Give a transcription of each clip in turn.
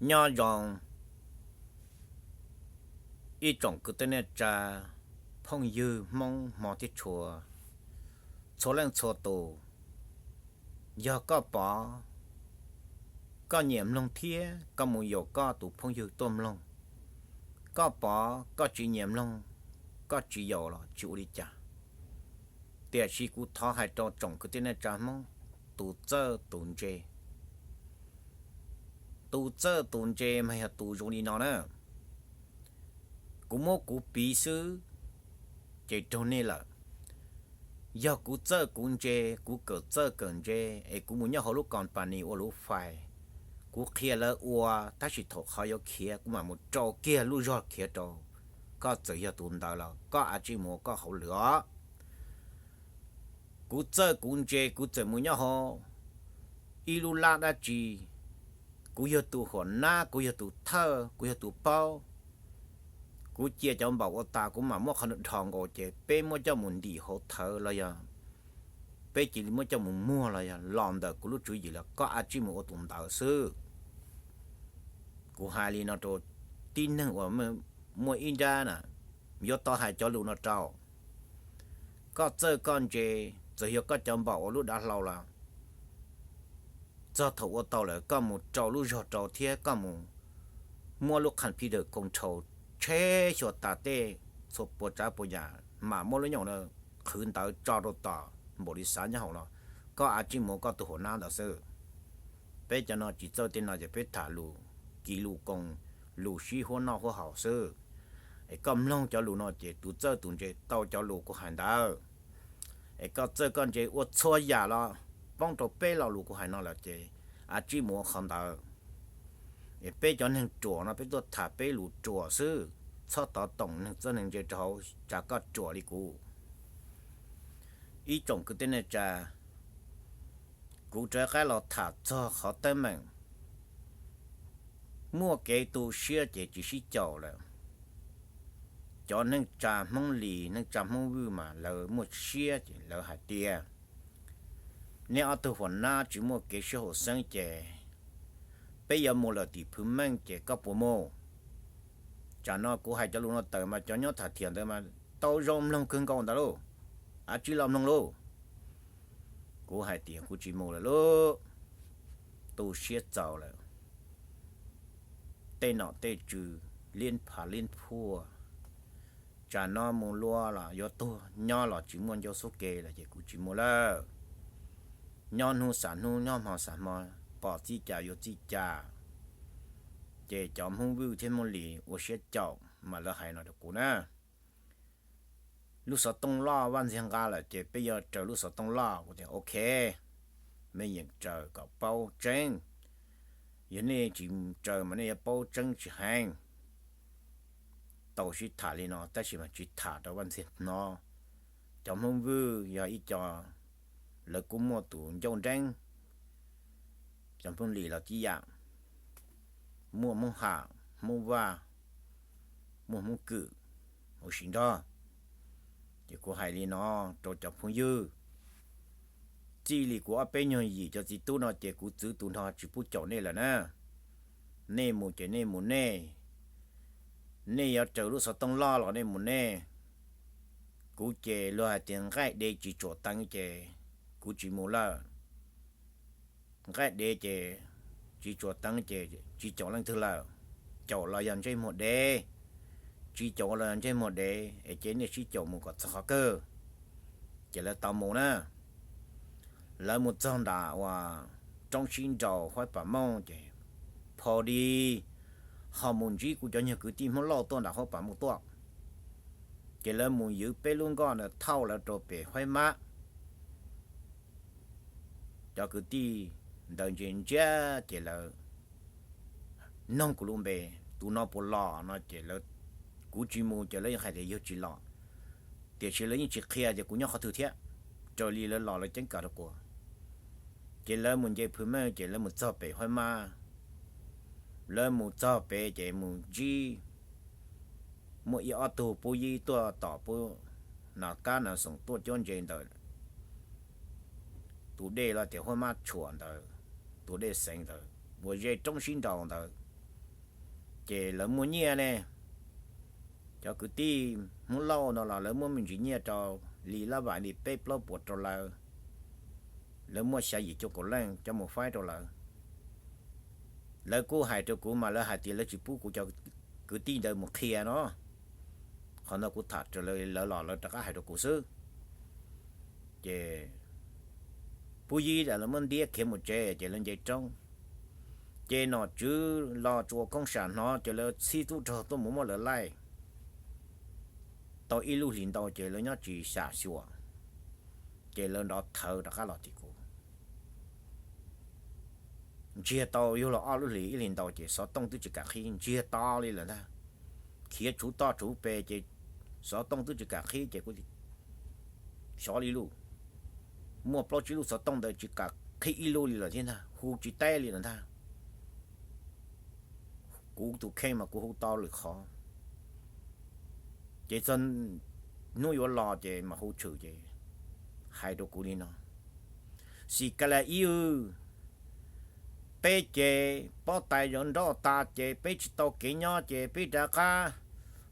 Nyob zoo ib tsoom kwv tij neej tsa, phooj ywg Hmoob hmov thiab tshua, txhua leej txhua tus. Yog koj pom koj nyiam mloog thiab koj mus yaum koj tus phooj ywg tuaj mloog. Koj pom koj tsis nyiam mloog, koj tsis yaum los tsis ua li cas. Tiam sis kuv thov hais rau tsoom kwv tij neej tsa Hmoob, tus txawj tus ntse. Tus txawj tus ntse mas yog tus zoo li no na. Kuv muab kuv piv xwb ces raug nej lawm. Yog kuv txawj kuv ntse, kuv kawm txawj kawm ntse es kuv mus nyob hauv lub company ua lub fais, kuv qhia lawv ua, tab sis thaum qhov yuav khiav kuv mam mus rau kiag lub zog khiav rau. Koj txawm yog tus ntawd los koj a tsij mus ua koj hauj lwm os. Kuv txawj kuv ntse, kuv txawm mus nyob hauv ib lub lab dab tsi, kuv yog tus huam nab, kuv yog tus thawj, kuv yog tus paub. Kuv cia cov npaum ua tas kuv mam muab qhov no dhos nkaus ces peb muab coj mus ntim hauv thawv los yog peb cia li muab coj mus muag los yog los ntawm kuv lub tswv yim los koj a tsij mus ua tus ntawd xwb. Kuv hais li no rau tib neeg uas muaj ib nrab na, yuav tau hais cov lus no rau. Koj txawj koj ntse, txawm yog koj cov npaum ua lub dav hlau los txog thaum ua tau lawm koj mus rau lub zog rau thiab koj mus muab lub computer control tsheb xyuas tas tej txhua puas tsav puas yam mam muab lub nyooj na qhwv ntawv tso rau tom npaum li xav nyob hauv los koj a tsij mus ua koj tus huam nab ntawd xwb. Peb cov no tsis txawj tej no ces peb tham lus kis lus koos, lus sib huab noj huab haus xwb. Es koj mloog cov lus no ces tus txawj tus ntse tau cov lus kuv hais ntawd. Es koj txawj koj ntse ua txhua yam los poob rau peb lo lus kuv hais no lawm ces a tsij mus ua qhov ntawd. Es peb cov neeg ruam no peb tuaj tham peb lus ruam xwb, txhob tov toom neeg txawj neeg ntse rau hauv tsam koj ruam li kuv. Ib tsoom kwv tij neej tsa, kuv rov qab los tham txog qhov teeb meem muaj kev tu siab ces tsis sib caum lawm. Cov neej tsa Hmoob Lis neej tsa Hmoob Vwj mas lawv muaj siab ces lawv hais tias, nej ob tug huam nab tsis muaj kev sib haum xeeb ces peb yuav mus lawm tim Phwv Meej ces koj puas mus? Tsam no kuv hais cov lus no tawm mas cov nyob Tham Thiam ntawd mas tau zoo mloog kawg nkaus ntawd lauj. A tsij los mloog lauj. Kuv hais tias kuv tsis mus lawm lauj, tu siab txaus lawm. Tej nom tej tswv liab phav liab phuaj, tsam no mus luaj los yuav tuag, nyob los tsis muaj ncauj xub ke lawm ces kuv tsis mus lawm. Nyob hnub xav hnub, nyob hmo xav hmo, pom txij cas yuav txij cas. Ces cov Hmoob Vwj thiab Hmoob Lis ua siab caum mas lawv hais no rau kuv na, lub xov tooj loj Vaj Ntxiag nqa lawm ces peb yuav raws lub xov tooj loj. Kuv tias ok, mej yeem raws kom paub tseeb. Yog nej tsis raws mas nej yuav paub tseeb tsis heev. Tau sib tham li no tab sis mas tsis tham rau Vaj Ntxiag hnov. Cov Hmoob Vwj yog ib co, lawv kuj muaj tus ncauj nreeb. Cov Hmoob Lis los tib yam, muaj Hmoob Ham, Hmoob Vaj, muaj Hmoob Kwm, ua si nrog. Ces kuv hais li no rau cov phooj ywg, txij li kuv ob peb nyuag yim cov txiv tub no ces kuv txwv tus nrho tsis pub caum nej lawm na. Nej mus ces nej mus nej, nej yuav raws lub xov tooj loj los nej mus nej. Kuv ces luag hais tias nqaij dev tsis tsuam teev ces kuv tsis mus lawm. Nqaij dev ces tsis tsuam teev ces tsis caum leej twg lawm. Caum los yog ntsej muag dev, tsis caum los yog ntsej muag dev es ces nej sib caum mus kom txog qhov kawg. Ces lawv tau mus na. Lawv mus txog nram uas roob sib nraus Huab Pam Mooj ces pha di ho mus ntsib kuv cov nyuag kwv tij Hmoob Lauj tuaj nram Huab Pam Mooj tuaj. Ces lawv mus ywv peb lub nkoj ntawd thauj lawv rau pem Huab Mab. Cov kwv tij ntawd ntsia ntsia ces lawv noog kuv lub npe, tus no puas los no ces kuv tsis mus ces lawv yeej hais tias yawg tsis los, tiam sis lawv yeej tsis qhia tias kuv nyob qhov twg thiab, raws li lawv los lawv ceeb kam rau kuv. Ces lawv mus nce Phwv Meej ces lawv mus txog pem Huab Mab. Lawv mus txog pem ces mus ntsib muaj ib ob tug pub yib tuaj tom pub nas kab nas xoom tuaj cuab ntse ntawm tus dej los tias Huab Mab Tshuam ntawd, tus dej xeev ntawd uas ze roob sib nraus ntawd. Ces lawv muaj nyiaj ne, cov kwv tij Hmoob Lauj no los lawv muaj me ntsis nyiaj rau li lab vam li peb plaub puas rau lawv. Lawv muaj xya yim cuaj kaum leej coj mus faib rau lawv. Lawv kuj hais rau kuv mas lawv hais tias lawv tsis pub kuv cov kwv tij ntawd mus qhia no. Qhov no kuv tham raws li lawv los lawv rov qab hais rau kuv xwb. Ces pub yib lawv muab ntiab khiav mus tsev ces lawv nce roob. Ces nom tswv los tsuas koob sam hnov ces lawv txhib tub rog tuaj mus muab lawv laij tau ib lub hlis ntau ces lawv nyob tsis xyam xyuas, ces lawv nrov thawv rov qab los tim kuv. Ntsiag tau yug los ob lub hlis ib hlis ntau ces xov tooj twb tsis kam qhib, ntsiag to li lawm ntag. Khiav tshuv toj tshuv pes ces xov tooj twb tsis kam qhib ces kuv xyov li lub, muaj plaub tsib lub xov tooj ntawd tsis kam qhib ib lub li lawm thiab ntag, hu tsis teb li lawm ntag. Kuv tus kheej mas kuv hu tau lwm qhov, ces txog hnub yuav los ces mas hu tshwm ces hais rau kuv li no, Xis Kas Las Ib, peb ces pob tais zov nroj tas ces peb tsis tau kev nyob ces peb rov qab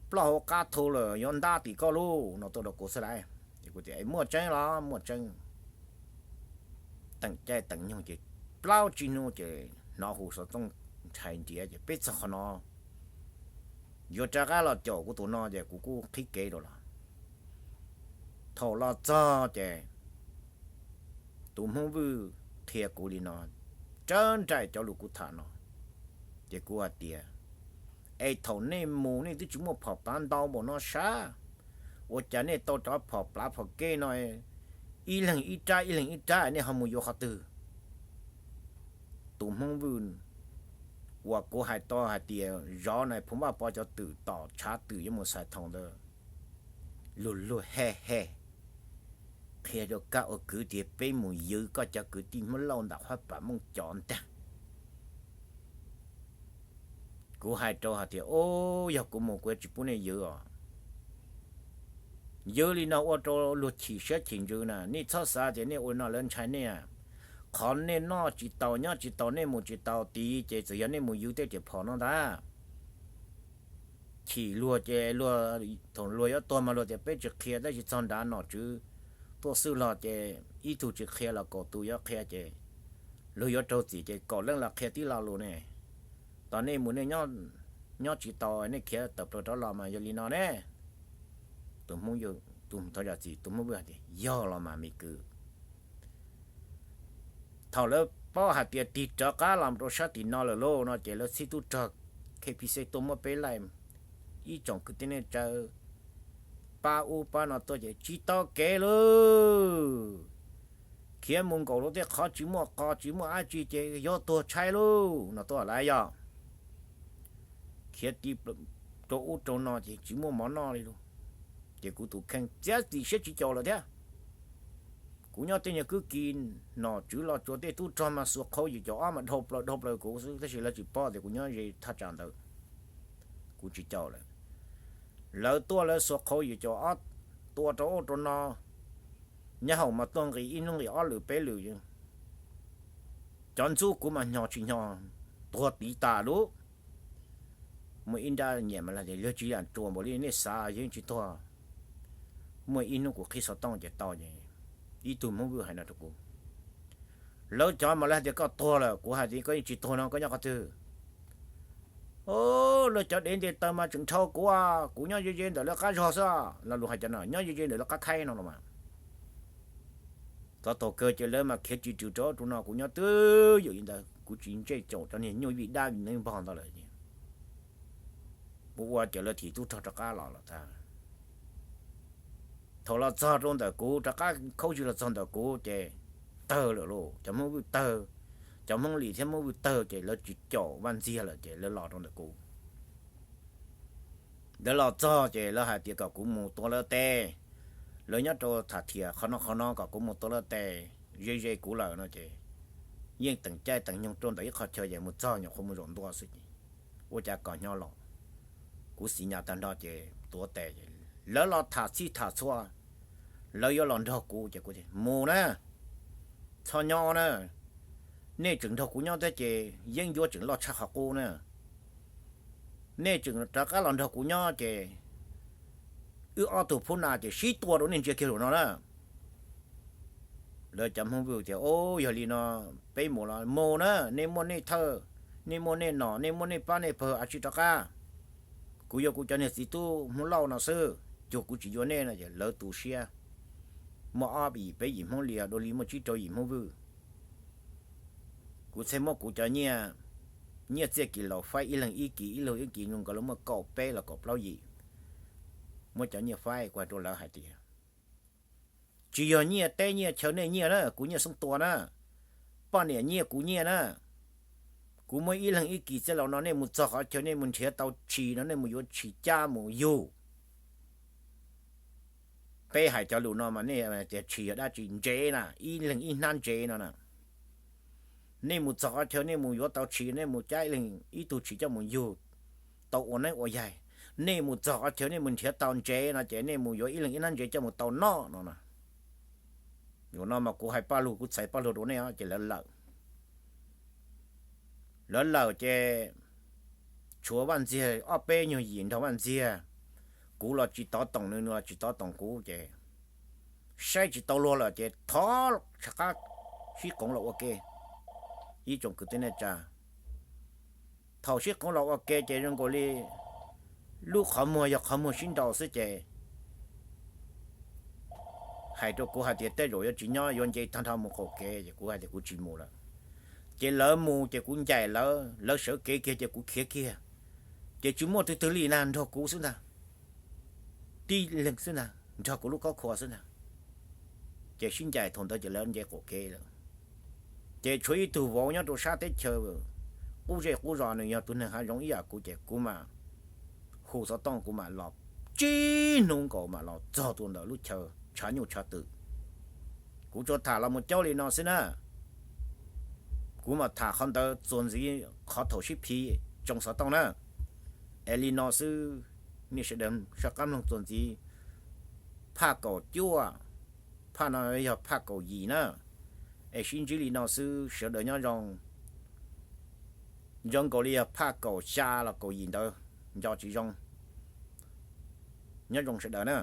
ploj hauv qab thu lawm, yuav ntab tim koj lauj no tuaj rau kuv xwb lauj. Ces kuv tias, Muaj tseeb los? Muaj tseeb. Teem caij teem nyoog ces plaub tsib hnub ces hnov hu xov tooj ntshai ntiav ces peb txog qhov no yuav rov qab los caum kuv tus no ces kuv kuj qhib kev rau los. Thaum los txog ces tus Hmoob Vwj qhia kuv li no, tsawb nraim cov lus kuv tham no, ces kuv hais tias, Es thaum nej mus nej twb tsis muaj phom plav ntau npaum no sab, ua cas nej tau cov phom plav phom keb no ib leeg ib rab ib leeg ib rab, nej ho mus yuav qhov twg? Tus Hmoob Vwj uas kuv hais tau hais tias zov Nais Phoo Vaj Pov cov twm tom tshav twm yuav mus Xais Thoos ntawd, luag luag he he qhia rau kab ua kwv tias peb mus ywv koj cov kwv tij Hmoob Lauj ntawm Huab Pam Mooj cov ntag. Kuv hais rau hais tias, Ub, yog kuv mus kuv yuav tsis pub nej ywv os. Ywv li no ua rau luag chim siab chim ntsws na. Nej txhob xav tias nej ua no lawv ntshai nej. Qhov nej noj tsis tau nyob tsis tau nej mus tsis tau tid ces txawm yog nej mus ywv tej riam phom no ntag. Chim luag ces luag, thaum luag yuav tuag mas luag tias peb tsis qhia, tab sis txog nrad nom tswv tuaj xwb los ces ib tug tsis qhia los kaum tus yuav qhia ces luag yuav raug txim ces kaum leej los qhia tib lo lus ne. Tos nej mus nej nyob tsis tau nej khiav tawm plaws rov los mas yog li no ne. Tus Hmoob, tus thov zam txim, tus Hmoob Vwj hais tias, Yog los mas me kwv. Thaum lawv paub hais tias tig rov qab los rau sab tim no lawm lauj no ces lawv txhib tub rog K P C tuaj muab peb laij, ib tsoom kwv tij neej tsa pab ub pab no tuaj ces tsis tau kev lauj. Khiav mus nkaum rau tej qhov tsis muaj qos tsis muaj dab tsi ces yuav tuag tshaib lauj no tuaj lawm yog. Khiav ti rau ub rau no ces tsis muaj mov noj li lauj. Ces kuv tus kheej txiav txim siab tsis caum lawm thiab. Kuv nyob tej nyuag kwb kis nom tswv los tsuas tej tub rog mas xuas qhau yim caum ob mas dhau plaws dhau plaws kuv xwb, tab sis lawv tsis paub tias kuv nyob ze thaj tsam ntawd. Kuv tsis caum lawm. Lawv tuaj lawv xuas qhau yim caum ob tua rau ub rau no, nyob hoom mas tuaj nqis ib hnub nqis ob lwm peb lwm. Cov ntxub kuv mas hnyo tsis hnyo, tuag tiv tas lauj. Muaj ib nrab nyiam mas tias, Yog tsis yam tsuas npaum li nej xav yeej tsis tuag. Muaj ib hnub kuv qhib xov tooj ces tau ces ib tug Hmoob Vwj hais no rau kuv, lawv cov mas lawv hais tias koj tuag lawm, kuv hais tias koj yeej tsis tuag no koj nyob qhov twg? Lawv cov dev ntes taw mas tseem dhau kuv, kuv nyob ze ze ntawm lawv qab zog xwb. Lo lus hais cov no nyob ze ze ntawm lawv qab khaib no los mas. Txog thaum kawg ces lawv mas khiav tsis tswm rau rau no, kuv nyob twj ywm li ntawd, kuv tsis ntsej caum cov niag nyuj vij dab vij neeb npog ntawd lawm. Kuv ua ces lawv thim tub rog rov qab los lawm tag. Thaum los txog rau ntawm kuv, rov qab khaub zig los txog ntawm kuv ces tawg lawm lauj, cov Hmoob Vwj tawg, cov Hmoob Lis thiab Hmoob Vwj tawg ces lawv tsis caum Vaj Ntxiag lawm ces lawv los rau ntawm kuv. Lawv los txog ces lawv hais tias kom kuv mus tua lawv tes, lawv nyob rau tham thiam qhov no qhov no kom kuv mus tua lawv tes, ze ze kuv lawm no ces yeej teem caij teem nyoog rau ntawm ib qho chaw ces mus txog nyuam qhuav mus zaum ntua xwb ces ua cas kom nyo los. Kuv xis nyas tag nrho ces tuav tes, lawv los tham txhij tham txhua, lawv yuav los nrog kuv ces kuv tias mus na, txhob nyob na, nej tseem nrog kuv nyob thiab ces yeeb ncuab tseem loj tshaj qhov qub na. Nej tseem rov qab los nrog kuv nyob ces wb ob tug phub na ces sib tua rau nej ntsia kiag lus no na. Lawv cov Hmoob Vwj tias, Au, yog li no peb mus los mus na, nej muaj nej thawj, nej muaj nej nom, nej muaj nej pab nej pawg, a tsis rov qab. Kuv yuav kuv cov niag txiv tub Hmoob Lauj no xwb, cuag kuv tsis yuav nej no ces lawv tu siab. Muaj ob yim peb yim Hmoob Lias, dua li muaj tsib rau yim Hmoob Vwj. Kuv thiaj muab kuv cov nyiaj, nyiaj txiaj kis laus faib ib leeg ib kis, ib leeg ib kis, zoo nkaus li muaj kaum peb los kaum plaub yim. Muab cov nyiaj faib, kuv hais rau lawv hais tias, Tsis yog nyiaj teb nyiaj chaw nej nyiaj na, kuv nyiaj xeeb tua na, poj niam nyiaj kuv nyiaj na. Kuv muab ib leeg ib kis txiaj laus no, nej mus txog qhov chaw nej mus nrhiav tau tshis no nej mus yuav tshis cab mus yug. Peb hais cov lus no mas nej tias tshis yog dab tsi? Ntsev na, ib leeg ib hnab ntsev no na. Nej mus txog qhov chaw nej mus yuav tau tshis, nej mus cab ib leeg ib tug tshis coj mus yug tau ua neeb ua yaig. Nej mus txog qhov chaw nej mus nrhiav tau ntsev no ces nej mus yuav ib leeg ib hnab ntsev coj mus tau noj no na. Yus no mas kuv hais paj lug, kuv txhais paj lug rau nej ces lawv lawm. Lawv lawm ces tshuav Vaj Ntxiag ob peb nyuag yim nrog Vaj Ntxiag. Kuv los tsis tov toom nws, nws los tsis tov toom kuv ces saib tsis tau luag lawm ces thov rov qab sib qoov los ua ke. Ib tsoom kwv tij neej tsa, thaum sib qoov los ua ke ces zoo nkaus li lub qhov muag yog qhov muag sib nraus xwb ces hais rau kuv hais tias tej zaum yuav tsis nyob, yuav nce tag nrho mus qaum kev, ces kuv hais tias kuv tsis mus lawm. Ces lawv mus ces kuv ncaim lawv, lawv sawv kev kiag ces kuv khiav kiag. Ces tsis muaj twg twg li na, nrog kuv xwb ntag, tib leeg xwb ntag, nrog kuv lub kob khua xwb ntag. Ces sib ncaim thaum ntawd ces lawv nce qaum kev lawm. Ces tshuav ib tug vauv nyob rau sab teb chaws qub zej qub zos, nws yog tus neeg hav zoov ib yam kuv ces kuv mam hu xov tooj, kuv mam los tsib hnub nkaus mam los txog tus ntawm lub chaw tshav nyuj tshav twm. Kuv tsuas tham los mus caub li no xwb na. Kuv mam tham qhov ntawd txuas ntxiv qhov thaum sib phiv tsoo xov tooj na. Es li no xwb, nej sawv daws soj qab mloog txuas ntxiv phaj kaum cuaj, phaj no yog phaj kaum yim na. Es sib ntsib li no xwb, sawv daws nyob zoo. Zoo nkaus li yog phaj kaum xya los kaum yim ntawd nco tsis zoo. Nyob zoo sawv daws na.